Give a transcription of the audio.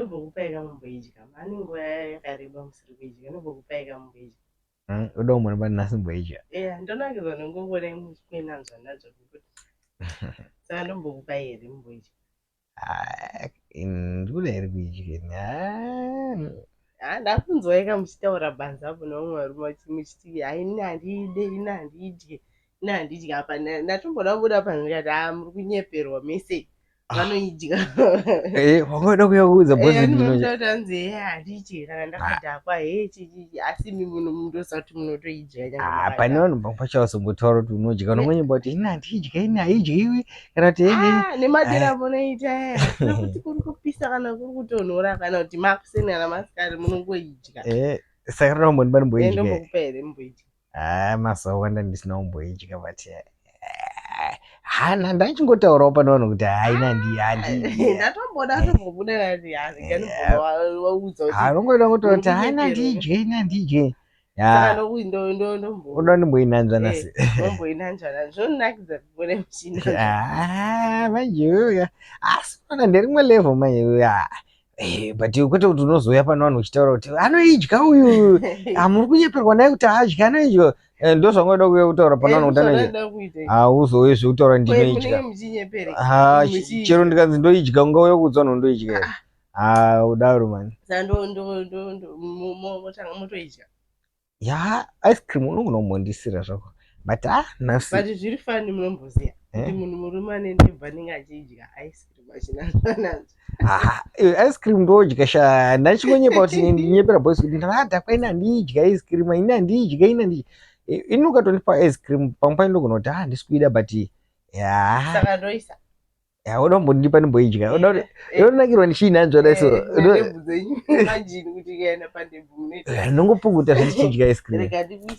Ndombokupai kamumboidya. Mane nguva yakareba musiri kuidya. Ndombokupai kamumboidya. Uda kumboona pani nhasi mboidya. Yeah, ndonakidzwa nengokuonai muchikwenanzva nazvo kuti. Saka ndombokupai here mumboidya? Ah, ndikuda here kuidya ini? Ah, Ah, ndakunzwai ka muchitaura banza apo nevamwe varume muchiti hai ini handiide, ini handidye, ini handidye apa ndatomboda kubuda panze ndikati ah muri kunyeperwa mese vanoidya. Eh, wangoda kuuya kuudza boss Eh, ndinoda kuti anzi he handidye kana ndakadhakwa he chichichi asi imi munoziva kuti munotoidya nyangwe Ah, pane makadhakwa. vanhu pamwe pacho vazombotaura kuti unodya unongonyemba kuti ini handidye, ini haidyiwi kana kuti hey, hey. Ah, nemadera amunoita aya kuti kuri kupisa kana kuri kutonhora kana kuti makuseni kana masikati munongoidya. Eh, saka roda kumbondipa ndimboidya. Ndombokupa here mumboidya? Ah, mazuva awanda ndisina kumboidya but eh, hana ndachingotaurawo pane vanhu kuti hai nandi handi Ndatomboda tombobuda ndati waudza kuti harongoda kutaura kuti Muri hai kunyeperwa. nandidye nandidye. Saka Ya, ndombo unoda ndimboinanzva nhasi. Momboinanzvana zvinonakidza kuona muchinanzva. Ah, manje iwewe asi unoona nderimwe level manje iwewe. Ah, eh, but kwete kuti unozouya pane vanhu uchitaura kuti anoidya uyu. Ah, muri kunyeperwa naye kuti haadyi anoidya. Eh, ndozvangoda kuuya kutaura pane vanhu kuti anoidya. Hauzouyi zvekutaura ndinoidya. Munenge muchinyepereka. Ah, Muchiidya. chero ndikanzi ndoidya ungauya kuudza vanhu ndoidya here? Ah, udaro mani. Saka ndo ndo ndo ndo motanga motoidya. Ya, ice cream unogona kumbondisira zvako. But ah, nhasi. But zviri fani munomboziva Eh? kuti munhu murume ane ndebvu anenge achidya ice cream achinanzva nazvo. Ah, iwe, ice cream ndodya sha. Ndachingonyepa kuti ndinyepera boys kuti ndakadhakwa ini handidya ice cream, ini handidya, ini handidya. Ini ukatondipa ice cream pamwe pacho ndogona kuti ah handisi kuida but ya, Saka ndoisa. ya unoda kumbondipa ndimboidya. Unoda kuti Eh, ndonakirwa ndichiinanzva dai so. Ndebvu dzenyu imagine kuti ikaenda pandebvu munoita. Ndinongopukuta zvendichidya ice cream. Rega ndikuisire.